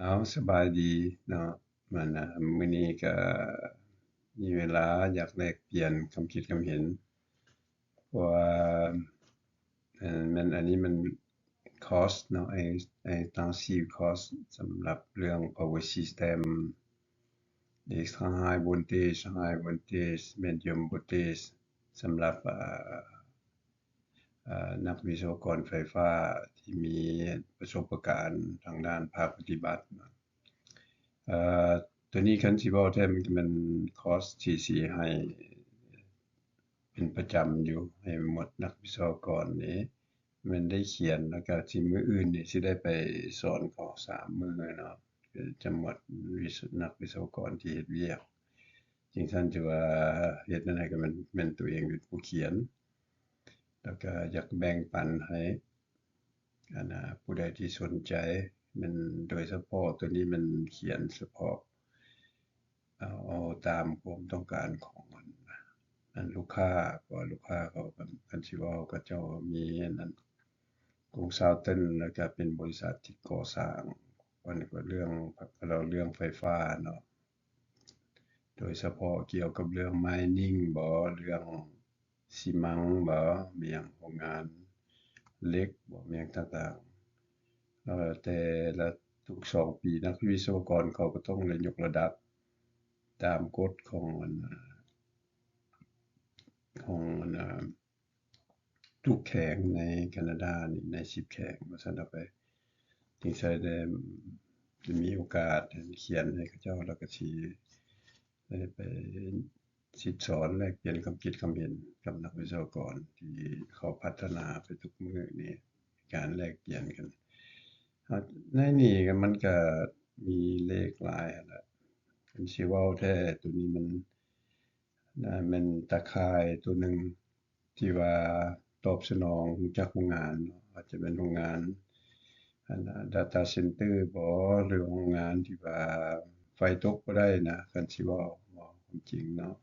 ເອົາ ສະບາຍດີເນາະ ມານະ ມື້ນີ້ກະມີເວລາຢາກແລກປ່ຽນຄຳຄິດຄຳເຫັນ ເພາະວ່າ ເອີ ແມ່ນ ອັນນີ້ມັນຄອສເນາະ ໄອ ໄອຕັງຊີຄອສ ສຳລັບເລື່ອງພາວເວີຊີສແຕມ ເອັກສະໄຮໂວນເຕຈ ໄຮໂວນເຕຈ ມຽດຽມໂວນເຕຈ ສຳລັບ ເອີ ເອີ ນັກວິສະວະກອນໄຟຟ້າທີ່ມີປະສົບປະການທາງດ້ານພາກປະຕິບັດເນາະ. ເອີ ໂຕນີ້ຄັນຊິເວົ້າແທ້ ມັນກະແມ່ນຄອສທີ່ຊິໃຫ້ເປັນປະຈຳຢູ່ ໃຫ້ໝົດນັກວິສະວະກອນນີ້ ແມ່ນໄດ້ຂຽນ ແລ້ວກະຊິມື້ອື່ນນີ້ຊິໄດ້ໄປສອນເຂົາສາມມື້ເນາະ ຈຳໝົດວິສະ ນັກວິສະວະກອນທີ່ເຮັດວຽກ. ຈັ່ງຊັ້ນຖືວ່າເຮັດແນວໃດກະແມ່ນ ແມ່ນໂຕເອງເປັນຜູ້ຂຽນ ແລ້ວກະຢາກແບ່ງປັນໃຫ້ ອັນນາ ຜູ້ໃດທີ່ສົນໃຈ ແມ່ນໂດຍສະເພາະໂຕນີ້ແມ່ນຂຽນສະເພາະ ເອົາ ເອົາຕາມຄວາມຕ້ອງການຂອງອັນ ອັນລູກຄ້າ ເພາະວ່າລູກຄ້າເຂົາ ຄັນ ຄັນຊິເວົ້າ ເຂົາເຈົ້າມີອັນນັ້ນ ກົງຊາວເຕີນ ແລ້ວກະເປັນບໍລິສັດທີ່ກໍ່ສ້າງ ອັນນີ້ກະເລື່ອງ ເວົ້າເລື່ອງໄຟຟ້າເນາະ ໂດຍສະເພາະກ່ຽວກັບເລື່ອງມາຍນິງບໍ ເລື່ອງ ຊີມັງບໍ ແມ່ນຫຍັງ ໂຮງງານເຫຼັກບໍ ແມ່ນຫຍັງຕ່າງໆ ແລ້ວແຕ່ລະທຸກສອງປີ ນັກວິສະວະກອນເຂົາກະຕ້ອງໄດ້ຍົກລະດັບຕາມກົດຂອງອັນ ຂອງອັນ ທຸກແຂວງໃນການາດານີ້ ໃນສິບແຂວງວ່າຊັ້ນເອົາໄປ ຈຶ່ງຊິໄດ້ ຈະມີໂອກາດຂຽນໃຫ້ເຂົາເຈົ້າ ແລ້ວກະຊິໄດ້ໄປ ສິດສອນແລກປ່ຽນຄຳຄິດຄຳເຫັນກັບນັກວິສະວະກອນທີ່ເຂົາພັດທະນາໄປທຸກມື້ນີ້ ການແລກປ່ຽນກັນ ໃນນີ້ມັນກະມີເລກຫຼາຍຫັ້ນລະ ຄັນຊິເວົ້າແທ້ ໂຕນີ້ມັນ ແມ່ນຕາຂ່າຍໂຕໜຶ່ງທີ່ວ່າຕອບສະໜອງຮູ້ຈັກໂຮງງານເນາະ ອາດຈະແມ່ນໂຮງງານ ອັນ data center ບໍ ຫຼືໂຮງງານທີ່ວ່າໄຟຕົກບໍ່ໄດ້ນະ ຄັນຊິເວົ້າ ເວົ້າຄວາມຈິງເນາະ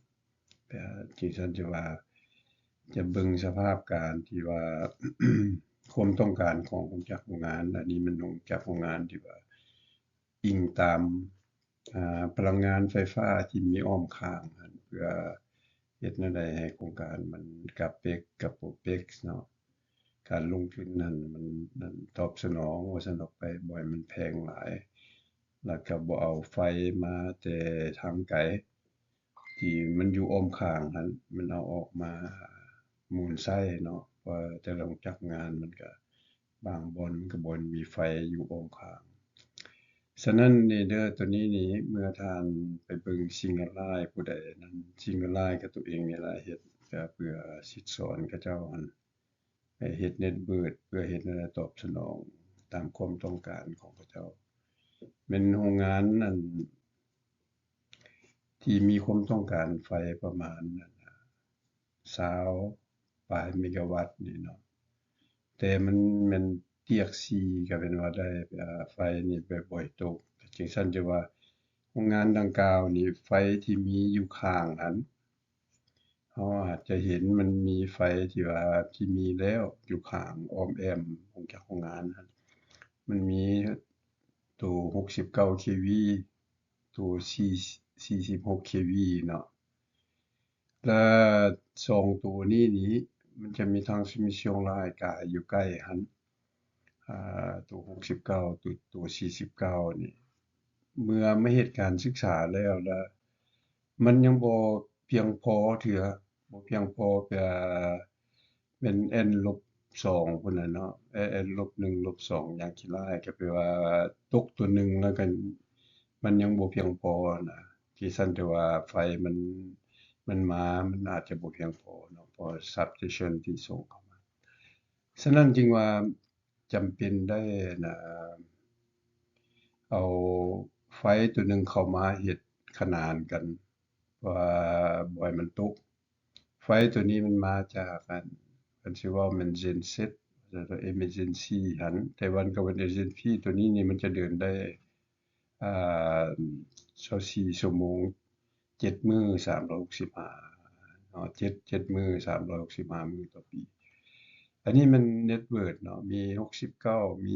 ແຕ່ຈິງຊັ້ນຈະວ່າ ຈະເບິ່ງສະພາບການທີ່ວ່າ ຄວາມຕ້ອງການຂອງຮູ້ຈັກໂຮງງານ ອັນນີ້ມັນຮູ້ຈັກໂຮງງານທີ່ວ່າອີງຕາມ ອາ ພະລັງງານໄຟຟ້າທີ່ມີອ້ອມຂ້າງຫັ້ນ ເພື່ອເຮັດແນວໃດໃຫ້ໂຄງການມັນກາເປັກ ກາໂປເປັກເນາະ ການລົງທຶນຫັ້ນມັນ ມັນຕອບສະໜອງວ່າຊັ້ນອອກໄປ ບໍ່ໃຫ້ມັນແພງຫຼາຍ ແລ້ວກະບໍ່ເອົາໄຟມາແຕ່ທາງໄກ ທີ່ມັນຢູ່ອ້ອມຂ້າງຫັ້ນ ມັນເອົາອອກມາໝູນໃຊ້ເນາະ ເພາະວ່າແຕ່ລະໂຮງຈັກງານມັນກະ ບາງບ່ອນມັນກະບໍ່ມີໄຟຢູ່ອ້ອມຂ້າງ. ສະນັ້ນນີ້ເດີ ໂຕນີ້ນີ້ ເມື່ອທ່ານໄປເບິ່ງຊິງເກີລລາຍຜູ້ໃດນັ້ນ ຊິງເກີລລາຍກະໂຕເອງນີ້ລະເຮັດ ກະເພື່ອສິດສອນເຂົາເຈົ້າຫັ້ນ ໃຫ້ເຮັດເນັດເບີດ ເພື່ອເຮັດແນວໃດຕອບສະໜອງຕາມຄວາມຕ້ອງການຂອງເຂົາເຈົ້າ. ແມ່ນໂຮງງານອັນ ທີ່ມີຄວາມຕ້ອງການໄຟປະມານຊາວປາຍເມກາວັດນີ້ເນາະ ແຕ່ມັນແມ່ນຕຽກສີ່ກະແມ່ນວ່າໄດ້ ອາ ໄຟນີ້ແບບບໍ່ໃຫ້ຕົກ ຈັ່ງຊັ້ນຈະວ່າໂຮງງານດັ່ງກ່າວນີ້ ໄຟທີ່ມີຢູ່ຂ້າງຫັ້ນ ເຮົາອາດຈະເຫັນມັນມີໄຟທີ່ວ່າ ທີ່ມີແລ້ວຢູ່ຂ້າງອ້ອມແອ້ມຂອງຈັກໂຮງງານຫັ້ນ ມັນມີໂຕຫົກສິບເກົ້າເຄວີ ໂຕສີ່ ສີ່ສິບຫົກເຄວີເນາະ ແລະ ສອງໂຕນີ້ນີ້ ມັນຈະມີທາງຊິມິຊຽວລາຍກາຍຢູ່ໃກ້ຫັ້ນ ອາ ໂຕຫົກສິບເກົ້າ ໂຕ ໂຕສີ່ສິບເກົ້ານີ້ ເມື່ອມາເຮັດການສຶກສາແລ້ວລະ ມັນຍັງບໍ່ພຽງພໍເທື່ອ ບໍ່ພຽງພໍ ແບບ ແມ່ນແອນລົບສອງພຸ້ນນະເນາະ ແອນລົບໜຶ່ງ ລົບສອງ ຢ່າງຂີ້ຮ້າຍ ກະແປວ່າຕົກໂຕໜຶ່ງແລ້ວກະ ມັນຍັງບໍ່ພຽງພໍນະ ທີ່ຊັ້ນແຕ່ວ່າໄຟມັນ ມັນມາ ມັນອາດຈະບໍ່ພຽງພໍເນາະ ເພາະ substation ທີ່ສົ່ງເຂົ້າມາ. ສະນັ້ນຈຶ່ງວ່າ ຈຳເປັນໄດ້ນະ ເອົາໄຟໂຕໜຶ່ງເຂົ້າມາເຮັດຂະໜານກັນ ວ່າບໍ່ໃຫ້ມັນຕົກ. ໄຟໂຕນີ້ມັນມາຈາກອັນ ຄັນຊິເວົ້າແມ່ນເຈັນເຊັດ ເອີເມີເຈັນຊີຫັ້ນ ໄຕ້ຫວັນກະເປັນເອີເຈັນຊີ ໂຕນີ້ນີ້ມັນຈະເດີນໄດ້ ອາ ຊາວສີ່ຊົ່ວໂມງ ເຈັດມື້ ສາມຮ້ອຍຫົກສິບຫ້າເນາະ ເຈັດ ເຈັດມື້ ສາມຮ້ອຍຫົກສິບຫ້າມື້ຕໍ່ປີ. ອັນນີ້ແມ່ນເນັດເບີດເນາະ ມີຫົກສິບເກົ້າ ມີ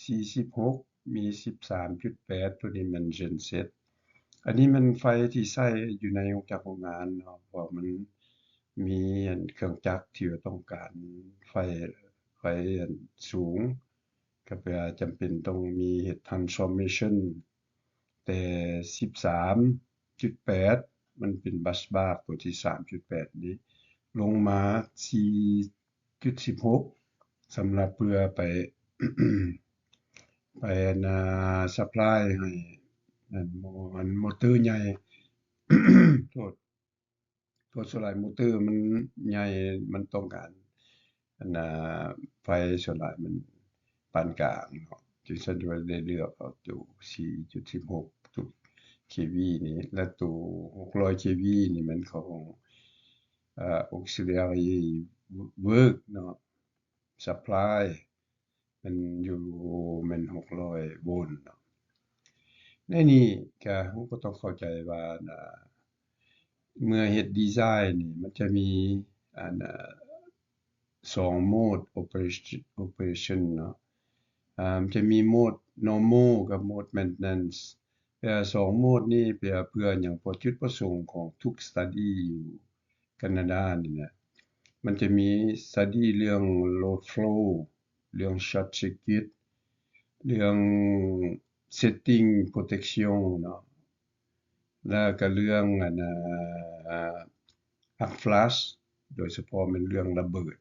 ສີ່ສິບຫົກ ມີສິບສາມຈຸດແປດ ໂຕນີ້ແມ່ນເຈນເຊັດ. ອັນນີ້ແມ່ນໄຟທີ່ໃຊ້ຢູ່ໃນໂຮງຈັກໂຮງງານເນາະ ເພາະວ່າມັນມີອັນເຄື່ອງຈັກທີ່ວ່າຕ້ອງການໄຟ ໄຟອັນສູງ ກໍແປວ່າຈຳເປັນຕ້ອງມີເຮັດ transformation ແຕ່ສິບສາມຈຸດແປດ ມັນເປັນ bus bar ຕົວທີສາມຈຸດແປດນີ້ ລົງມາສີ່ຈຸດສິບຫົກ ສຳລັບເພື່ອໄປ ໄປອັນ supply ໃຫ້ອັນ ອັນມໍເຕີໃຫຍ່ ໂທດ ໂທດ ສ່ວນຫຼາຍມໍເຕີມັນໃຫຍ່ ມັນຕ້ອງການອັນນາ ໄຟສ່ວນຫຼາຍມັນປານກາງເນາະ ຈຶ່ງຊັ້ນວ່າໄດ້ເລືອກເອົາໂຕສີ່ຈຸດສິບຫົກ ໂຕ kV ນີ້ ແລະ ໂຕຫົກຮ້ອຍ kV ນີ້ແມ່ນຂອງ ເອີ auxiliary work ເນາະ supply ມັນຢູ່ແມ່ນຫົກຮ້ອຍໂວນເນາະ. ໃນນີ້ກະ ເຮົາກໍຕ້ອງເຂົ້າໃຈວ່າ ເມື່ອເຮັດ design ນີ້ ມັນຈະມີອັນ ສອງ mode operation ເນາະ ອາ ມັນຈະມີ mode normal ກັບ mode maintenance ແຕ່ສອງ mode ນີ້ເພື່ອ ເພື່ອຫຍັງ? ເພາະຈຸດປະສົງຂອງທຸກ study ຢູ່ ການາດານີ້ແຫຼະ ມັນຈະມີ study ເລື່ອງ load flow ເລື່ອງ short circuit ເລື່ອງ setting protection ເນາະ ແລ້ວກໍເລື່ອງອັນ ອາ arc flash ໂດຍສະເພາະແມ່ນເລື່ອງລະເບີດ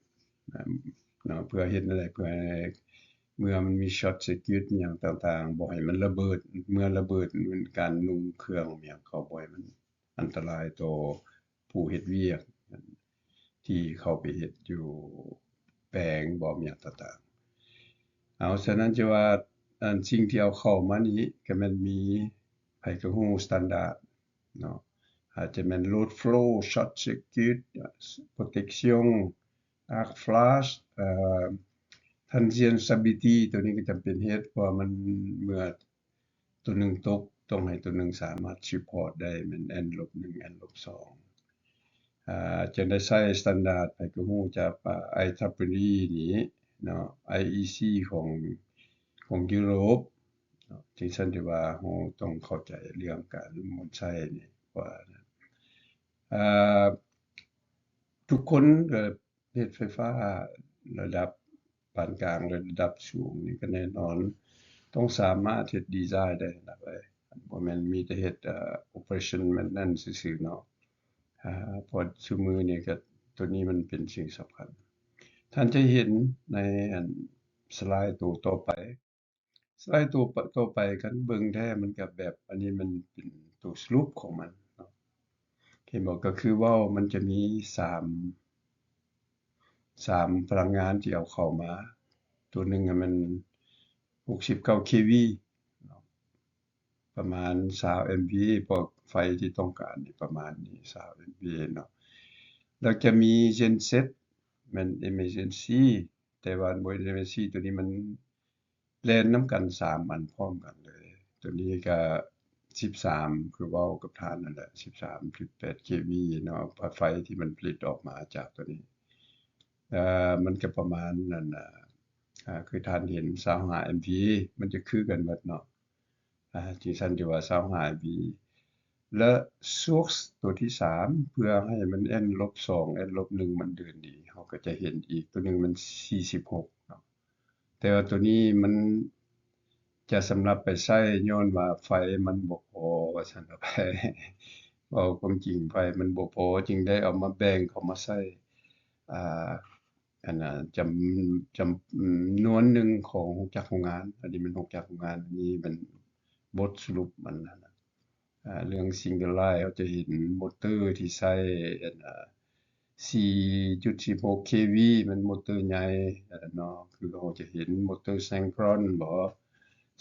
ເນາະ ເພື່ອເຮັດແນວໃດ ເພື່ອໃຫ້ເມື່ອມັນມີ short circuit ຫຍັງຕ່າງໆ ບໍ່ໃຫ້ມັນລະເບີດ ເມື່ອລະເບີດ ການນຸ່ງເຄື່ອງຫຍັງ ກໍບໍ່ໃຫ້ມັນ ອັນຕະລາຍຕໍ່ຜູ້ເຮັດວຽກທີ່ເຂົ້າໄປເຮັດຢູ່ແປງບໍ ຫຍັງຕ່າງໆ. ເອົາ ສະນັ້ນຈະວ່າ ອັນສິ່ງທີ່ເອົາເຂົ້າມານີ້ກໍແມ່ນມີ ໃຜກໍຮູ້ standard ເນາະ ອາດຈະແມ່ນ load flow, short circuit, protection, arc flash, ເອີ transient stability ໂຕນີ້ກໍຈຳເປັນເຮັດ ເພາະວ່າມັນເມື່ອ ຕົວໜຶ່ງຕົກ ຕ້ອງໃຫ້ຕົວໜຶ່ງສາມາດ support ໄດ້ ແມ່ນ N ລົບໜຶ່ງ N ລົບສອງ ອາ ຈຶ່ງໄດ້ໃຊ້ standard ໃຜກໍຮູ້ຈັກ ອາ IEEE ນີ້ເນາະ IEC ຂອງ ຂອງຢູໂຣບເນາະ ຈຶ່ງຊັ້ນທີ່ວ່າເຮົາຕ້ອງເຂົ້າໃຈເລື່ອງການໝູນໃຊ້ນີ້ວ່າ ອາ ທຸກຄົນກໍ ເຮັດໄຟຟ້າລະດັບປານກາງ ແລະ ລະດັບສູງນີ້ກໍແນ່ນອນ ຕ້ອງສາມາດເຮັດດີໄຊໄດ້ນະເວີຍ ບໍ່ແມ່ນມີແຕ່ເຮັດ ເອີ operation maintenance ຊື່ໆເນາະ ເພາະຊຸມື້ນີ້ກໍ ໂຕນີ້ມັນເປັນສິ່ງສຳຄັນ. ທ່ານຈະເຫັນໃນອັນສະໄລໂຕຕໍ່ໄປ ສະໄລໂຕຕໍ່ໄປ ຄັນເບິ່ງແທ້ມັນກໍແບບ ອັນນີ້ມັນເປັນໂຕສະຫຼຸບຂອງມັນເນາະ ເຫັນບໍ່? ກໍຄືເວົ້າມັນຈະມີສາມ ສາມພະລັງງານທີ່ເອົາເຂົ້າມາ ໂຕໜຶ່ງມັນຫົກສິບເກົ້າ kV ເນາະ ປະມານຊາວ MVA ເພາະໄຟທີ່ຕ້ອງການນີ້ປະມານນີ້ ຊາວ MVA ເນາະ ແລ້ວຈະມີ genset ແມ່ນ emergency ແຕ່ວ່າບໍ່ emergency ໂຕນີ້ມັນ ແລ່ນນຳກັນສາມອັນພ້ອມກັນເລີຍ ໂຕນີ້ກະສິບສາມ ຄືເວົ້າກັບທ່ານນັ້ນແຫຼະ ສິບສາມຈຸດແປດ kV ເນາະ ໄຟທີ່ມັນຜະລິດອອກມາຈາກໂຕນີ້ ເອີ ມັນກະປະມານນັ້ນນະ ອາ ຄືທ່ານເຫັນ ຊາວຫ້າ MVA ມັນຈະຄືກັນໝົດເນາະ ອາ ຈັ່ງຊັ້ນຖືວ່າ ຊາວຫ້າ MVA ແລະ source ໂຕທີສາມ ເພື່ອໃຫ້ມັນ N ລົບສອງ N ລົບໜຶ່ງ ມັນເດີນດີ ເຮົາກະຈະເຫັນອີກ ໂຕໜຶ່ງມັນສີ່ສິບຫົກເນາະ ແຕ່ວ່າໂຕນີ້ມັນຈະສຳລັບໄປໃຊ້ ຍ້ອນວ່າໄຟມັນບໍ່ພໍວ່າຊັ້ນເນາະ ເວົ້າຄວາມຈິງໄຟມັນບໍ່ພໍ ຈຶ່ງໄດ້ເອົາມາແບ່ງເຂົ້າມາໃຊ້ ອາ ອັນນ່າ ຈຳ ຈຳນວນໜຶ່ງຂອງໂຮງຈັກໂຮງງານ ອັນນີ້ແມ່ນໂຮງຈັກໂຮງງານ ອັນນີ້ແມ່ນບົດສະຫຼຸບມັນຫັ້ນນະ. ອາ ເລື່ອງ single line ເຮົາຈະເຫັນໂມເຕີທີ່ໃຊ້ ອັນ ອາ ສີ່ຈຸດສິບຫົກ kV ແມ່ນໂມເຕີໃຫຍ່ເນາະ ຄືເຮົາຈະເຫັນໂມເຕີ Syncron ບໍ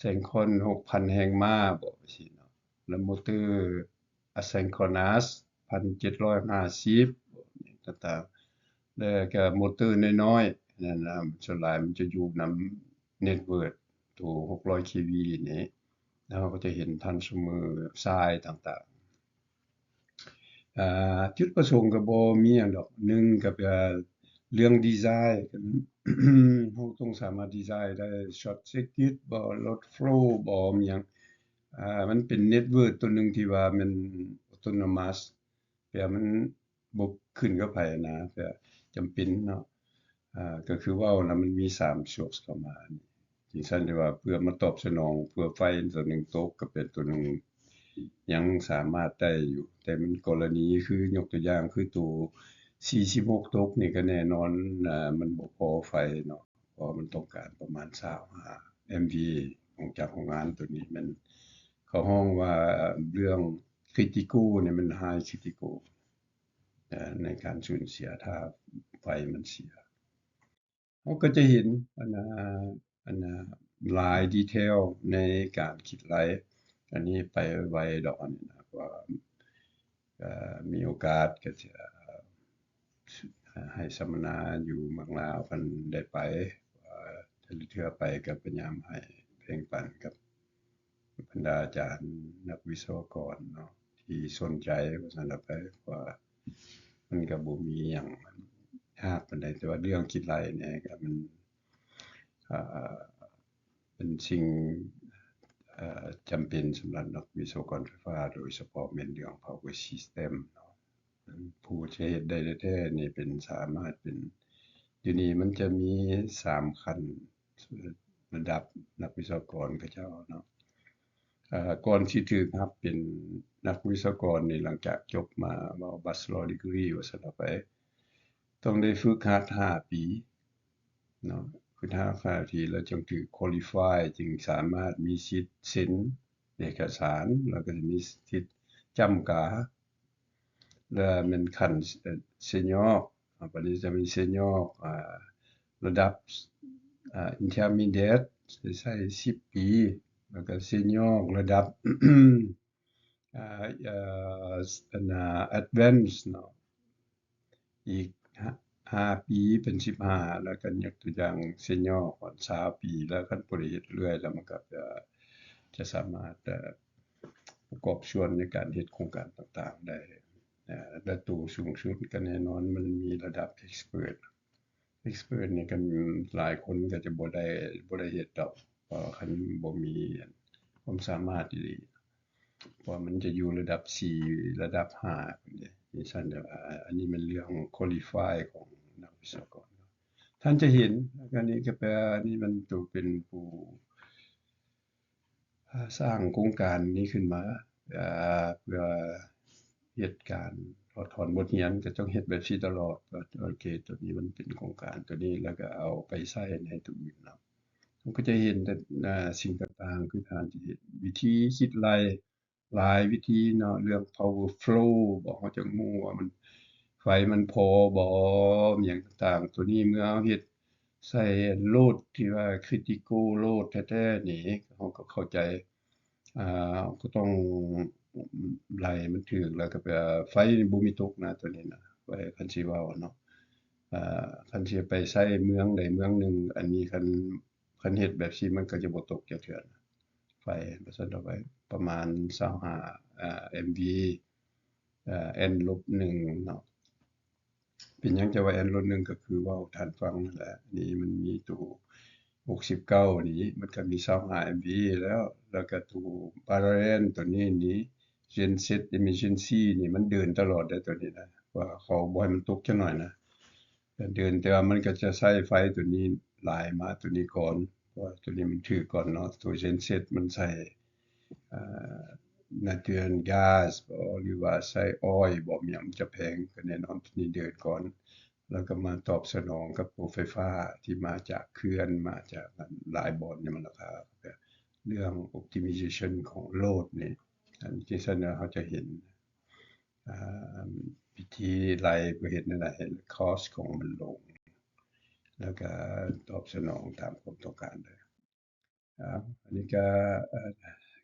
Syncron ຫົກພັນແຮງມ້າບໍ ຈັ່ງຊີ້ເນາະ ແລະ ໂມເຕີ Asynchronous ພັນເຈັດຮ້ອຍຫ້າສິບຕ່າງໆ ແລະ ກະໂມເຕີນ້ອຍໆ ນັ້ນນະ ສ່ວນຫຼາຍມັນຈະຢູ່ນຳ network ໂຕຫົກຮ້ອຍ kV ນີ້ ແລ້ວເຮົາກໍຈະເຫັນ transformer ສາຍຕ່າງໆ ອາ ຈຸດປະສົງກໍບໍ່ມີຫຍັງດອກ ໜຶ່ງກໍເພື່ອ ເລື່ອງດີໄຊ ເຮົາຕ້ອງສາມາດດີໄຊໄດ້ short circuit ບໍ່ load flow ບໍ່ ມີຫຍັງ ອ່າ ມັນເປັນ network ຕົວໜຶ່ງທີ່ວ່າແມ່ນ autonomous ແປວ່າມັນບໍ່ຂຶ້ນກັບໃຜນະ ແປວ່າຈຳເປັນເນາະ ອ່າ ກໍຄືເວົ້ານະ ມັນມີສາມ source ເຂົ້າມາ ຈັ່ງຊັ້ນ ທີ່ວ່າເພື່ອມາຕອບສະໜອງ ເພື່ອໄຟຕົວໜຶ່ງຕົກ ກໍເປັນຕົວໜຶ່ງ ຍັງສາມາດໄດ້ຢູ່ ແຕ່ມັນກໍລະນີຄື ຍົກຕົວຢ່າງຄືໂຕສີ່ສິບຫົກຕົກນີ້ ກໍແນ່ນອນ ອາ ມັນບໍ່ພໍໄຟເນາະ ເພາະມັນຕ້ອງການປະມານຊາວຫ້າ MVA ອອກຈາກໂຮງງານ. ໂຕນີ້ແມ່ນເຂົາຮ້ອງວ່າເລື່ອງ critical ນີ້ ມັນ high critical ໃນການສູນເສຍ ຖ້າໄຟມັນເສຍ. ເຮົາກໍຈະເຫັນອັນນ່າ ອັນນ່າ ຫຼາຍ detail ໃນການຄິດໄລ່. ອັນນີ້ໄປໄວດອກ ອັນນີ້ນະ ເພາະວ່າ ເອີ ມີໂອກາດກໍຈະໃຫ້ສຳມະນາຢູ່ເມືອງລາວ ຄັນໄດ້ໄປ ເອີ ແຕ່ລະເທື່ອໄປກໍພະຍາຍາມໃຫ້ແບ່ງປັນກັບ ບັນດາອາຈານນັກວິສະວະກອນເນາະ ທີ່ສົນໃຈວ່າຊັ້ນລະໄປ ເພາະວ່າມັນກໍບໍ່ມີຫຍັງຍາກປານໃດ ແຕ່ວ່າເລື່ອງຄິດໄລ່ນີ້ກໍມັນ ເອີ ເປັນສິ່ງ ເອີ ຈຳເປັນສຳລັບນັກວິສະວະກອນໄຟຟ້າ ໂດຍສະເພາະແມ່ນເລື່ອງ power system ເນາະ. ຜູ້ຈະເຮັດໄດ້ແທ້ໆນີ້ເປັນ ສາມາດເປັນ ດຽວນີ້ມັນຈະມີສາມຂັ້ນ ລະດັບນັກວິສະວະກອນເຂົາເຈົ້າເນາະ ເອີ ກ່ອນຊິຖືກຮັບເປັນນັກວິສະວະກອນນີ້ ຫຼັງຈາກຈົບມາ ເວົ້າ bachelor degree ວ່າຊັ້ນເອົາໄປ ຕ້ອງໄດ້ຝຶກຫັດຫ້າປີເນາະ ຄືຖ້າຫ້າປີແລ້ວຈຶ່ງຖືກ qualify ຈຶ່ງສາມາດມີສິດເຊັນເອກະສານ ແລ້ວກໍມີສິດຈ້ຳກາ ແລະ ແມ່ນຂັ້ນ ເອີ ເຊຍອ ອາ ບັດນີ້ຈະມີເຊຍອ ອາ ລະດັບ ອາ intermediate ໃຊ້ສິບປີ ແລ້ວກໍເຊຍອລະດັບ ອາ ອາ ອັນນ່າ advance ເນາະ ອີກຫ້າ ຫ້າປີເປັນສິບຫ້າ ແລ້ວກໍຍົກຕົວຢ່າງເຊຍອຮອດຊາວປີ ແລ້ວຄັນຜູ້ໃດເຮັດເລື້ອຍແລ້ວ ມັນກໍຈະ ຈະສາມາດ ເອີ ປະກອບສ່ວນໃນການເຮັດໂຄງການຕ່າງໆໄດ້ ແລະ ໂຕສູງສຸດກໍແນ່ນອນ ມັນມີລະດັບ expert expert ນີ້ກໍຫຼາຍຄົນກໍຈະບໍ່ໄດ້ ບໍ່ໄດ້ເຮັດດອກ ເພາະຄັນບໍ່ມີຄວາມສາມາດອີ່ຫຼີ ເພາະວ່າມັນຈະຢູ່ລະດັບສີ່ ລະດັບຫ້າພຸ້ນເດ້ ຈັ່ງຊັ້ນ ແຕ່ວ່າອັນນີ້ແມ່ນເລື່ອງ qualify ຂອງນັກວິສະວະກອນ. ທ່ານຈະເຫັນ ອັນນີ້ກໍແປວ່າ ອັນນີ້ມັນໂຕເປັນຜູ້ ສ້າງໂຄງການນີ້ຂຶ້ນມາ ເພື່ອເຮັດການຖອດຖອນບົດຮຽນ ກໍຕ້ອງເຮັດແບບຊີ້ຕະຫຼອດ. ໂອເຄ ໂຕນີ້ມັນເປັນໂຄງການໂຕນີ້ ແລ້ວກໍເອົາໄປໃຊ້ໃນໂຕອື່ນເນາະ. ເຮົາກໍຈະເຫັນ ແຕ່ ສິ່ງຕ່າງໆ ຄືທ່ານຈະເຫັນວິທີຄິດໄລ່ ຫຼາຍວິທີເນາະ ເລື່ອງ power flow ບໍ່ ເຮົາຈັ່ງຮູ້ວ່າມັນ ໄຟມັນພໍບໍ່ ຫຍັງຕ່າງໆ. ໂຕນີ້ເມື່ອເຮົາເຮັດໃສ່ໂຫຼດທີ່ວ່າ critical load ແທ້ໆນີ້ ເຮົາກໍເຂົ້າໃຈ ອ່າ ເຮົາກໍຕ້ອງໄລ່ໃຫ້ມັນຖືກ ແລ້ວກໍແບບໄຟນີ້ບໍ່ມີຕົກນະ ໂຕນີ້ນະ ໄຟ ຄັນຊິເວົ້າເນາະ ອ່າ ຄັນຊິໄປໃຊ້ເມືອງໃດເມືອງໜຶ່ງ ອັນນີ້ຄັນ ຄັນເຮັດແບບຊີ້ມັນກໍຈະບໍ່ຕົກຈັກເທື່ອນະ ໄຟ ວ່າຊັ້ນເຖາະ ປະມານຊາວຫ້າ ເອີ MV ເອີ N ລົບໜຶ່ງເນາະ. ເປັນຫຍັງຈະວ່າ N ລົບໜຶ່ງ ກໍຄືເວົ້າທ່ານຟັງນັ້ນແຫຼະ ນີ້ມັນມີໂຕຫົກສິບເກົ້ານີ້ ມັນກໍມີຊາວຫ້າ MV ແລ້ວ ແລ້ວກໍໂຕ parallel ໂຕນີ້ນີ້ genset emergency ນີ້ມັນເດີນຕະຫຼອດເດ້ ໂຕນີ້ນະ ວ່າເຂົາບໍ່ໃຫ້ມັນຕົກຈັກໜ້ອຍນະ ເດີນ ແຕ່ວ່າມັນກໍຈະໃຊ້ໄຟໂຕນີ້ຫຼາຍມາໂຕນີ້ກ່ອນ ເພາະວ່າໂຕນີ້ມັນຖືກກ່ອນເນາະ ໂຕ genset ມັນໃຊ້ ເອີ natural gas ບໍ່ ຫຼືວ່າໃຊ້ oil ບໍ່ ຫຍັງມັນຈະແພງ ກໍແນ່ນອນໂຕນີ້ເດີນກ່ອນ ແລ້ວກໍມາຕອບສະໜອງກັບໂຕໄຟຟ້າທີ່ມາຈາກເຂື່ອນ ມາຈາກຫຼາຍບ່ອນນີ້ ມັນລາຄາ ເລື່ອງ optimization ຂອງ load ນີ້ ອັນທີ່ຊັ້ນເຮົາຈະເຫັນ ອ່າ ວິທີໄລ່ເພື່ອເຮັດແນວໃດໃຫ້ cost ຂອງມັນລົງ ແລ້ວກໍຕອບສະໜອງຕາມຄວາມຕ້ອງການໄດ້. ອ່າ ອັນນີ້ກໍ ເອີ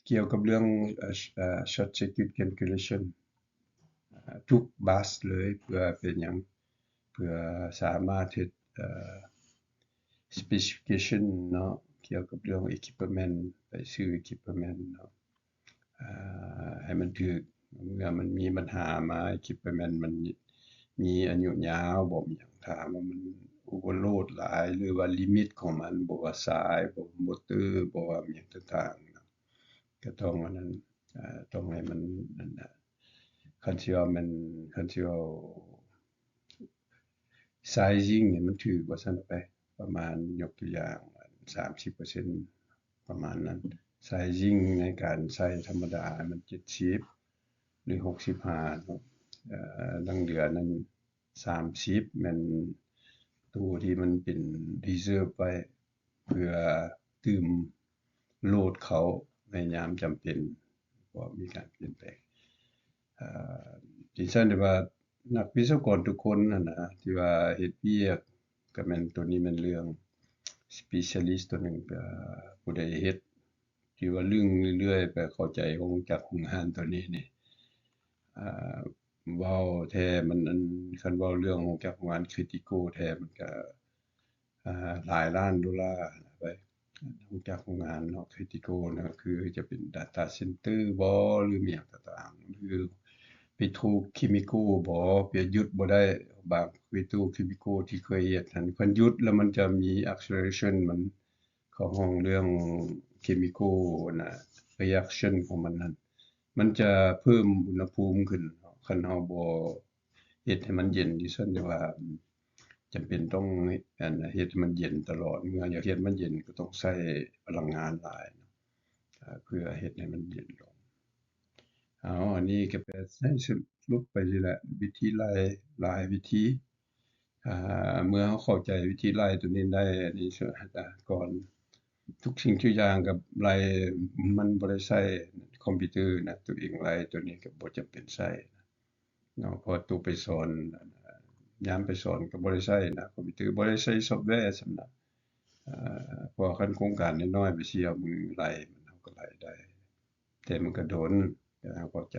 ກ່ຽວກັບເລື່ອງ ເອີ ເອີ short circuit calculation ເອີ ທຸກ bus ເລີຍ ເພື່ອເປັນຫຍັງ ເພື່ອສາມາດເຮັດ ເອີ specification ເນາະ ກ່ຽວກັບເລື່ອງ equipment ໄປຊື້ equipment ເນາະ ອ່າ ໃຫ້ມັນຖືກ ເມື່ອມັນມີບັນຫາມາ equipment ມັນ ມີອາຍຸຍາວບໍ່ ມີຫຍັງ ຖ້າຫາກວ່າມັນໂອເວີໂຫຼດຫຼາຍ ຫຼືວ່າລິມິດຂອງມັນ ບໍ່ວ່າສາຍ ບໍ່ວ່າມໍເຕີ ບໍ່ວ່າຫຍັງຕ່າງໆນະ ກໍຕ້ອງອັນນັ້ນ ເອີ ຕ້ອງໃຫ້ມັນ ອັນນະ ຄັນຊິເວົ້າແມ່ນ ຄັນຊິເວົ້າ ໄຊຊິງນີ້ມັນຖືກວ່າຊັ້ນໄປ ປະມານ ຍົກຕົວຢ່າງ ສາມສິບເປີເຊັນ ປະມານນັ້ນ ໄຊຊິງໃນການໃຊ້ທຳມະດາມັນເຈັດສິບ ຫຼື ຫົກສິບຫ້າເນາະ ເອີ ດັ່ງເດືອນນັ້ນ ສາມສິບ ແມ່ນໂຕທີ່ມັນເປັນ reserve ໄວ້ ເພື່ອຕື່ມໂຫຼດເຂົ້າໃນຍາມຈຳເປັນ ເພາະມີການປ່ຽນແປງ. ເອີ ຈັ່ງຊັ້ນ ແຕ່ວ່ານັກວິສະວະກອນທຸກຄົນຫັ້ນນະ ທີ່ວ່າເຮັດວຽກ ກໍແມ່ນ ໂຕນີ້ແມ່ນເລື່ອງ specialist ໂຕໜຶ່ງ ເອີ ຜູ້ໃດເຮັດ ທີ່ວ່າລຶ້ງເລື້ອຍໆ ໄປເຂົ້າໃຈໂຮງຈັກໂຮງງານໂຕນີ້ນີ້ ເວົ້າແທ້ມັນ ອັນ ຄັນເວົ້າເລື່ອງໂຮງຈັກໂຮງງານ critical ແທ້ ມັນກະ ອ່າ ຫຼາຍລ້ານໂດລາໄປ ໂຮງຈັກໂຮງງານເນາະ critical ນະ ຄືຈະເປັນ data center ບໍ ຫຼືມີຫຍັງຕ່າງໆ ຫຼື petrochemical ບໍ ເພື່ອຢຸດບໍ່ໄດ້ ບາງ petrochemical ທີ່ເຄີຍເຮັດຫັ້ນ ຄັນຢຸດແລ້ວມັນຈະມີ acceleration ມັນ ເຂົາຮ້ອງເລື່ອງ chemical ນະ reaction ຂອງມັນນັ້ນ ມັນຈະເພີ່ມອຸນຫະພູມຂຶ້ນ ຄັນເຮົາບໍ່ເຮັດໃຫ້ມັນເຢັນ ດິຊັ້ນຈະວ່າ ຈຳເປັນຕ້ອງ ອັນ ເຮັດໃຫ້ມັນເຢັນຕະຫຼອດ ເມື່ອຢາກເຮັດມັນເຢັນກໍຕ້ອງໃຊ້ພະລັງງານຫຼາຍ ເພື່ອເຮັດໃຫ້ມັນເຢັນລົງ. ເອົາ ອັນນີ້ກໍແປໃຫ້ສະຫຼຸບໄປນີ້ແຫຼະ ວິທີໄລ່ຫຼາຍວິທີ ອ່າ ເມື່ອເຮົາເຂົ້າໃຈວິທີໄລ່ຕົວນີ້ໄດ້ ອັນນີ້ ກ່ອນ ທຸກສິ່ງທຸກຢ່າງກໍໄລ່ ມັນບໍ່ໄດ້ໃຊ້ຄອມພິວເຕີນະ ຕົວເອງໄລ່ຕົວນີ້ກໍບໍ່ຈຳເປັນໃຊ້ນະເນາະ ເພາະວ່າໂຕໄປສອນ ຍາມໄປສອນກໍບໍ່ໄດ້ໃຊ້ນະ ຄອມພິວເຕີບໍ່ໄດ້ໃຊ້ຊອບແວສ່ຳນະ ເພາະວ່າຄັນໂຄງການນ້ອຍໆ ໄປຊິເອົາມືໄລ່ ມັນ ເຮົາກໍໄລ່ໄດ້ ແຕ່ມັນກໍດົນ ແຕ່ເຮົາເຂົ້າໃຈ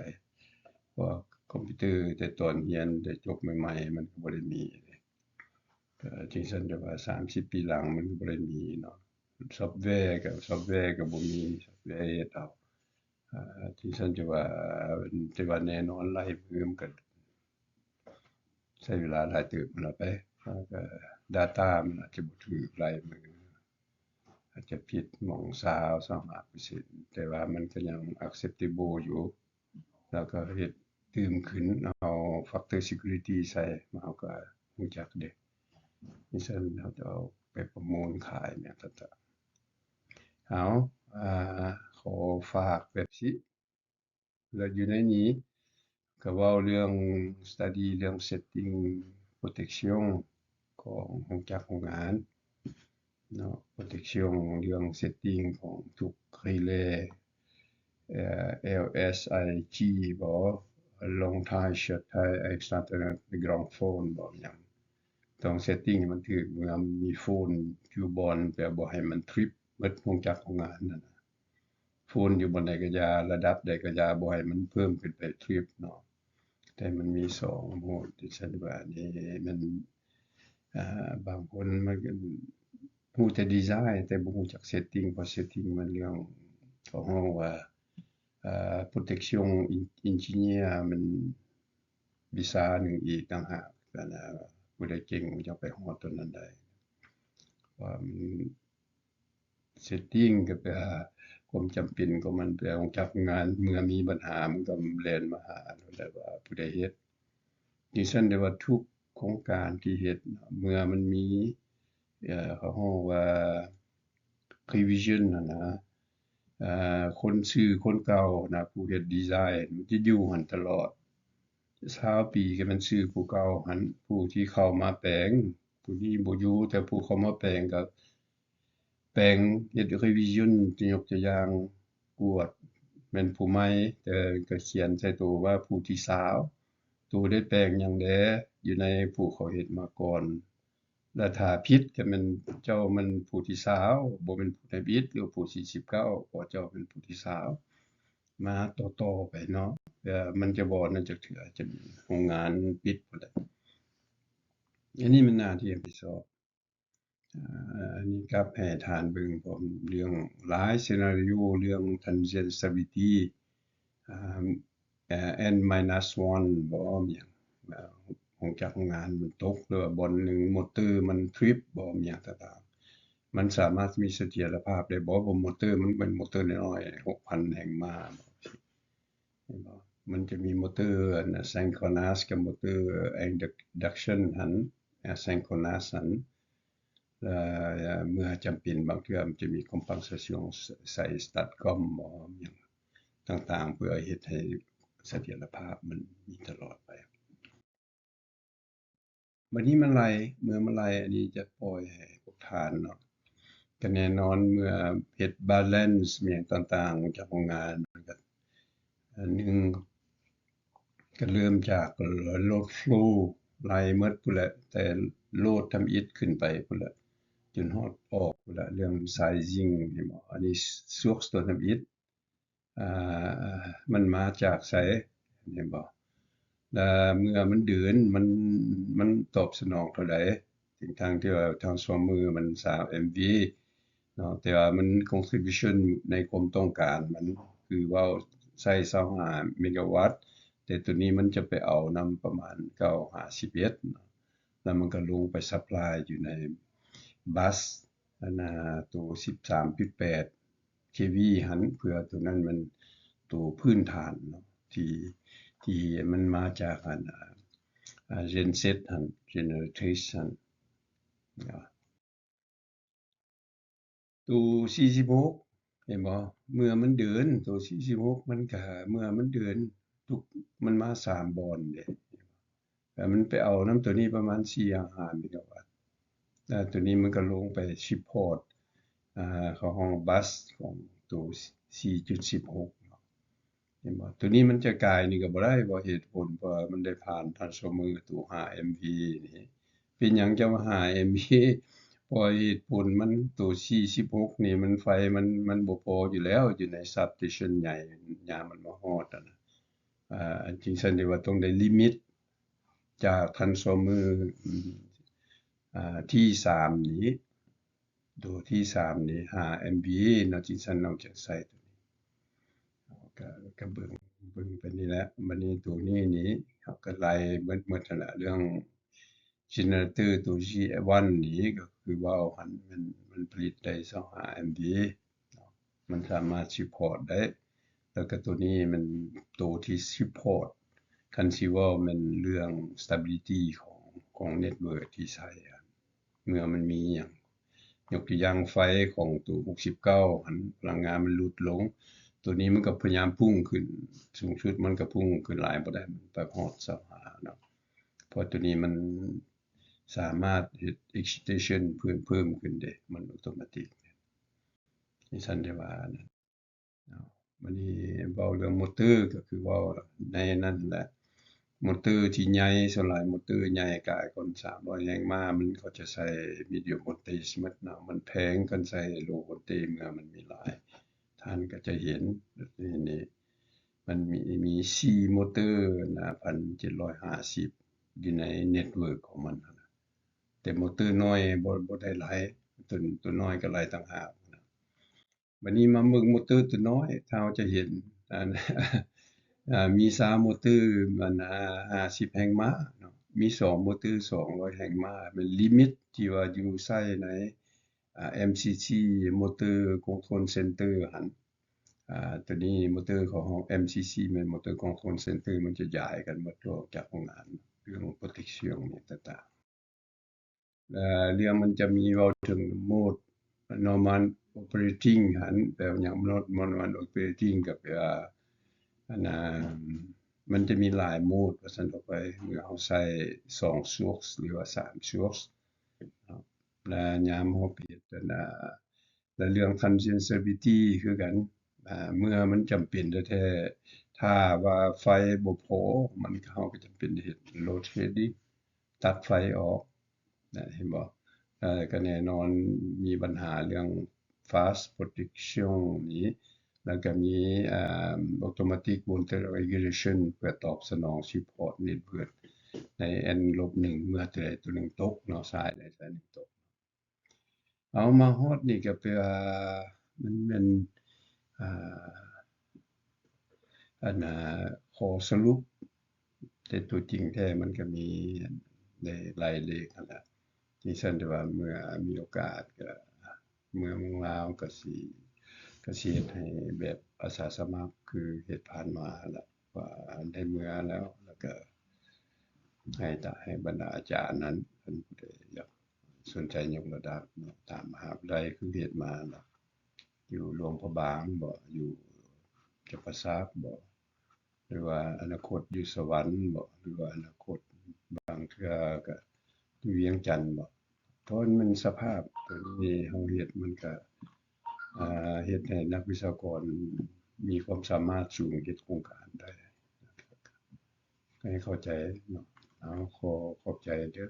ເພາະວ່າຄອມພິວເຕີແຕ່ຕອນຮຽນໄດ້ຈົບໃໝ່ໆ ມັນກໍບໍ່ໄດ້ມີ ເອີ ຈັ່ງຊັ້ນ ແຕ່ວ່າສາມສິບປີຫຼັງມັນກໍບໍ່ໄດ້ມີເນາະ ຊອບແວກໍ ຊອບແວກໍບໍ່ມີ ຊອບແວເຮັດເອົາ ເອີ ຈັ່ງຊັ້ນ ແຕ່ວ່າ ແຕ່ວ່າແນ່ນອນລາຍມືມັນກໍໃຊ້ເວລາຫຼາຍເຕີບຫັ້ນລະໄປ ແລ້ວກໍ data ມັນອາດຈະບໍ່ຖືກລາຍມື ອາດຈະຜິດໝ່ອງຊາວ ຊາວຫ້າເປີເຊັນ ແຕ່ວ່າມັນກໍຍັງ acceptable ຢູ່ ແລ້ວກໍເຮັດຕື່ມຂຶ້ນ ເອົາ factor security ໃສ່ ເຮົາກໍຮູ້ຈັກເດ້ ມີຊັ້ນເຮົາຈະເອົາໄປປະມູນຂາຍຫຍັງຕ່າງໆ ເອົາ ອາ ຂໍຝາກແບບຊີ້ ແລ້ວຢູ່ໃນນີ້ກໍເວົ້າເລື່ອງ study ເລື່ອງ setting protection ຂອງໂຮງຈັກໂຮງງານເນາະ protection ເລື່ອງ setting ຂອງທຸກ relay ເອີ LSIG ບໍ long tie short tie external ground fault ບໍຫຍັງ ຕ້ອງ setting ໃຫ້ມັນຖືກ ເມື່ອມີ fault ຢູ່ບ່ອນ ແປບໍ່ໃຫ້ມັນ trip ເບິດໂຮງຈັກໂຮງງານນັ້ນນະ fault ຢູ່ບ່ອນໃດກໍຢ່າ ລະດັບໃດກໍຢ່າ ບໍ່ໃຫ້ມັນເພີ່ມຂຶ້ນໄປ trip ເນາະ ແຕ່ມັນມີສອງໂໝດ ທີ່ຊັ້ນວ່ານີ້ມັນ ອ່າ ບາງຄົນມັນກໍຮູ້ແຕ່ design ແຕ່ບໍ່ຮູ້ຈັກ setting ເພາະ setting ມັນເລື່ອງ ເຂົາຮ້ອງວ່າ ອ່າ protection engineer ມັນວິຊາໜຶ່ງອີກຕ່າງຫາກ ອັນນະ ຜູ້ໃດເກັ່ງມັນຈະໄປຮອດຕົວນັ້ນໄດ້ ວ່າມັນ setting ກໍແປວ່າຄວາມຈຳເປັນຂອງມັນ ແປວ່າໂຮງຈັກໂຮງງານເມື່ອມີບັນຫາ ມັນກໍແລ່ນມາຫາໂລດແຫຼະວ່າຜູ້ໃດເຮັດ ຈັ່ງຊັ້ນ ແຕ່ວ່າທຸກໂຄງການທີ່ເຮັດ ເມື່ອມັນມີ ເອີ ເຂົາເອີ້ນວ່າ revision ຫັ້ນນະ ເອີ ຄົນຊື່ຄົນເກົ່ານະ ຜູ້ເຮັດ design ມັນຈະຢູ່ຫັ້ນຕະຫຼອດ ຊາວປີກໍແມ່ນຊື່ຜູ້ເກົ່າຫັ້ນ ຜູ້ທີ່ເຂົ້າມາແປງ ຜູ້ນີ້ບໍ່ຢູ່ ແຕ່ຜູ້ເຂົ້າມາແປງກໍແປງ ເຮັດ revision ຍົກຕົວຢ່າງ ກວດແມ່ນຜູ້ໃໝ່ ແຕ່ກໍຂຽນໃສ່ໂຕວ່າຜູ້ທີຊາວ ໂຕໄດ້ແປງຫຍັງແດ່ ຢູ່ໃນຜູ້ເຂົາເຮັດມາກ່ອນ ແລະ ຖ້າຜິດກໍແມ່ນເຈົ້າແມ່ນຜູ້ທີຊາວ ບໍ່ແມ່ນຜູ້ທຳອິດ ຫຼືຜູ້ທີສິບເກົ້າ ເພາະເຈົ້າເປັນຜູ້ທີຊາວ ມາຕໍ່ໆໄປເນາະ ແຕ່ມັນຈະບໍ່ນັ້ນຈັກເທື່ອ ຈະມີໂຮງງານປິດພຸ້ນແຫຼະ ອັນນີ້ແມ່ນໜ້າທີ່ຮັບຜິດຊອບ. ອັນນີ້ກັບໃຫ້ທ່ານເບິ່ງພ້ອມເລື່ອງຫຼາຍ scenario ເລື່ອງ transient stability ອ່າ N minus one ບໍ່ມີຫຍັງ ຂອງຈາກໂຮງງານມັນຕົກ ຫຼືວ່າບ່ອນໜຶ່ງມໍເຕີມັນທຣິບບໍ ມີຫຍັງຕ່າງໆ ມັນສາມາດມີສະຖຽນລະພາບໄດ້ບໍ ເພາະມໍເຕີມັນເປັນມໍເຕີນ້ອຍໆ ຫົກພັນແຮງມ້າ ເຫັນບໍ່? ມັນຈະມີມໍເຕີອັນ synchronous ກັບມໍເຕີ induction ຫັ້ນ synchronous ຫັ້ນ ແລ້ວເມື່ອຈຳເປັນບາງເທື່ອມັນຈະມີ compensation ໃສ່ STATCOM ບໍ ຫຍັງຕ່າງໆ ເພື່ອເຮັດໃຫ້ສະຖຽນລະພາບມັນມີຕະຫຼອດໄປ. ບັດນີ້ມັນໄລ່ ເມື່ອມັນໄລ່ ອັນນີ້ຈະປ່ອຍໃຫ້ພວກທ່ານເນາະ ກໍແນ່ນອນເມື່ອເຮັດ balance ແມ່ນຫຍັງຕ່າງໆ ຈາກໂຮງງານ ມັນກໍ ອັນໜຶ່ງ ກໍເລີ່ມຈາກ load flow ໄລ່ໝົດພຸ້ນແຫຼະ ແຕ່ load ທຳອິດຂຶ້ນໄປພຸ້ນແຫຼະ ຈົນຮອດອອກພຸ້ນແຫຼະ ເລື່ອງ sizing ເຫັນບໍ່? ອັນນີ້ source ຕົວທຳອິດ ອ່າ ມັນມາຈາກໃສ ເຫັນບໍ່? ແລະເມື່ອມັນເດີນ ມັນ ມັນຕອບສະໜອງເທົ່າໃດ ທັງໆທີ່ວ່າ transformer ມັນ ສາມ MV ເນາະ ແຕ່ວ່າມັນ contribution ໃນຄວາມຕ້ອງການມັນ ຄືເວົ້າໃຊ້ ຊາວຫ້າ ເມກາວັດ ແຕ່ໂຕນີ້ມັນຈະໄປເອົານຳປະມານ ເກົ້າ ຫາ ສິບເອັດ ເນາະ ແລ້ວມັນກໍລົງໄປ supply ຢູ່ໃນ bus ອັນນ່າ ໂຕ ສິບສາມຈຸດແປດ KV ຫັ້ນ ເພື່ອໂຕນັ້ນມັນໂຕພື້ນຖານເນາະ ທີ່ ທີ່ມັນມາຈາກອັນ ອ່າ genset ຫັ້ນ generatrix ຫັ້ນ ໂຕ ສີ່ສິບຫົກ ເຫັນບໍ່? ເມື່ອມັນເດີນ ໂຕ ສີ່ສິບຫົກ ມັນກະ ເມື່ອມັນເດີນ ທຸກ ມັນມາສາມບ່ອນເດ້ ແລ້ວມັນໄປເອົານຳໂຕນີ້ປະມານ ສີ່ ຫາ ຫ້າ ເມກາວັດ ແລ້ວໂຕນີ້ມັນກໍລົງໄປ support ອ່າ ເຂົາຮ້ອງ bus ຂອງໂຕ ສີ່ຈຸດສິບຫົກ ເນາະ ເຫັນບໍ່? ໂຕນີ້ມັນຈະກາຍນີ້ກໍບໍ່ໄດ້ ເພາະເຫດຜົນ ເພາະວ່າມັນໄດ້ຜ່ານ transformer ໂຕ ຫ້າ MV ນີ້ ເປັນຫຍັງຈະວ່າ ຫ້າ MV ເພາະເຫດຜົນມັນ ໂຕ ສີ່ສິບຫົກ ນີ້ ມັນ ໄຟມັນ ມັນບໍ່ພໍຢູ່ແລ້ວ ຢູ່ໃນ substation ໃຫຍ່ ຍາມມັນມາຮອດຫັ້ນນະ ອ່າ ຈຶ່ງຊັ້ນໄດ້ວ່າຕ້ອງໄດ້ limit ຈາກ transformer ອ່າ ທີສາມ ນີ້ ໂຕທີສາມນີ້ ຫ້າ MV ເນາະ ທີ່ຊັ້ນເຮົາຈະໃຊ້ໂຕນີ້ ເຮົາກະ ກະເບິ່ງ ເບິ່ງໄປນີ້ແຫຼະ ບັດນີ້ໂຕນີ້ນີ້ ເຮົາກະໄລ່ໝົດ ໝົດຫັ້ນລະ ເລື່ອງ generator ໂຕ G one ນີ້ ກໍຄືເວົ້າຫັ້ນ ມັນ ມັນຜະລິດໄດ້ ຊາວຫ້າ MV ເນາະ ມັນສາມາດ support ໄດ້ ແລ້ວກໍໂຕນີ້ມັນໂຕທີ່ support ຄັນຊິເວົ້າແມ່ນເລື່ອງ stability ຂອງ ຂອງ network ທີ່ໃຊ້ຫັ້ນ ເມື່ອມັນມີຫຍັງ ຍົກຕົວຢ່າງໄຟຂອງໂຕ ຫົກສິບເກົ້າ ຫັ້ນ ພະລັງງານມັນຫຼຸດລົງ ໂຕນີ້ມັນກໍພະຍາຍາມພຸ່ງຂຶ້ນ ສູງສຸດມັນກໍພຸ່ງຂຶ້ນຫຼາຍບໍ່ໄດ້ ມັນໄປຮອດ ຊາວຫ້າ ເນາະ ເພາະໂຕນີ້ມັນສາມາດເຮັດ excitation ເພີ່ມ ເພີ່ມຂຶ້ນເດ້ ມັນ automatic ຈັ່ງຊັ້ນໄດ້ວ່າ ເນາະ ບັດນີ້ເວົ້າເລື່ອງມໍເຕີ ກໍຄືເວົ້າໃນນັ້ນແຫຼະ ມໍເຕີທີ່ໃຫຍ່ ສ່ວນຫຼາຍມໍເຕີໃຫຍ່ກາຍກ່ອນ ສາມຮ້ອຍແຮງມ້າ ມັນເຂົາຈະໃຊ້ medium voltage ໝົດເນາະ ມັນແພງກວ່າໃຊ້ low voltage ເມື່ອມັນມີຫຼາຍ ທ່ານກໍຈະເຫັນ ນີ້ ນີ້ ມັນມີ ມີສີ່ມໍເຕີນະ ພັນເຈັດຮ້ອຍຫ້າສິບ ຢູ່ໃນ network ຂອງມັນຫັ້ນນະ ແຕ່ມໍເຕີນ້ອຍບໍ່ ບໍ່ໄດ້ໄລ່ ຕົວ ຕົວນ້ອຍກໍໄລ່ຕ່າງຫາກນະ. ບັດນີ້ມາເບິ່ງມໍເຕີຕົວນ້ອຍ ເຮົາຈະເຫັນ ອັນ ອ່າ ມີສາມມໍເຕີ ອັນ ຫ້າ ຫ້າສິບແຮງມ້າເນາະ ມີສອງມໍເຕີ ສອງຮ້ອຍແຮງມ້າ ແມ່ນ limit ທີ່ວ່າຢູ່ໃຊ້ໃນ ອ່າ MCC ມໍເຕີ control center ຫັ້ນ ອ່າ ຕົວນີ້ມໍເຕີຂອງເຮົາ MCC ແມ່ນມໍເຕີ control center ມັນຈະຢາຍກັນໝົດ ອອກຈາກໂຮງງານ ເລື່ອງ protection ຫຍັງຕ່າງໆ ແລະ ເລື່ອງມັນຈະມີເວົ້າເຖິງ mode normal operating ຫັ້ນ ແປວ່າຫຍັງ mode normal operating ກໍແປວ່າ ອັນນ່າ ມັນຈະມີຫຼາຍ mode ວ່າຊັ້ນເຖາະ ເມື່ອເຮົາໃຊ້ສອງ source ຫຼືວ່າສາມ source ເນາະ ແລະ ຍາມເຮົາໄປເຮັດ ອັນນ່າ ແລະ ເລື່ອງ transient stability ຄືກັນ ອ່າ ເມື່ອມັນຈຳເປັນແທ້ໆ ຖ້າວ່າໄຟບໍ່ພໍ ມັນ ເຮົາກໍຈຳເປັນໄດ້ເຮັດ load shedding ຕັດໄຟອອກນະ ເຫັນບໍ່? ເອີ ກໍແນ່ນອນມີບັນຫາເລື່ອງ fast protection ນີ້ ແລ້ວກໍມີ ອ່າ automatic voltage regulation ເພື່ອຕອບສະໜອງ support network ໃນ N ລົບໜຶ່ງ ເມື່ອຕົວໃດຕົວໜຶ່ງຕົກເນາະ ສາຍໃດສາຍໜຶ່ງຕົກ. ເອົາມາຮອດນີ້ກໍແປວ່າມັນແມ່ນ ອ່າ ອັນນ່າ ຂໍ້ສະຫຼຸບ ຕົວຈິງແທ້ມັນກໍມີໄດ້ໄລ່ເລກຫັ້ນລະ. ຈັ່ງຊັ້ນ ແຕ່ວ່າເມື່ອມີໂອກາດກໍເມືອງລາວກໍຊິ ກໍຊິເຮັດໃຫ້ແບບອາສາສະໝັກຄືເຮັດຜ່ານມາຫັ້ນລະ ວ່າໄດ້ເມືອແລ້ວ ແລ້ວກໍໃຫ້ຕາ ໃຫ້ບັນດາອາຈານນັ້ນ ເພິ່ນຜູ້ໃດຢາກສົນໃຈຍົກລະດັບເນາະ ຕາມມະຫາວິທະຍາໄລຄືເຮັດມາເນາະ ຢູ່ຫຼວງພະບາງບໍ ຢູ່ຈຳປາສັກບໍ ຫຼືວ່າອະນາຄົດຢູ່ສະຫວັນບໍ ຫຼືວ່າອະນາຄົດບາງເທື່ອກໍຢູ່ວຽງຈັນບໍ ເພາະມັນສະພາບຕົວນີ້ເຮົາເຮັດມັນກະ ອ່າ ເຮັດໃຫ້ນັກວິຊາກອນມີຄວາມສາມາດສູງເຮັດໂຄງການໄດ້ ໃຫ້ເຂົ້າໃຈເນາະ. ເອົາ ຂໍຂອບໃຈເດີ.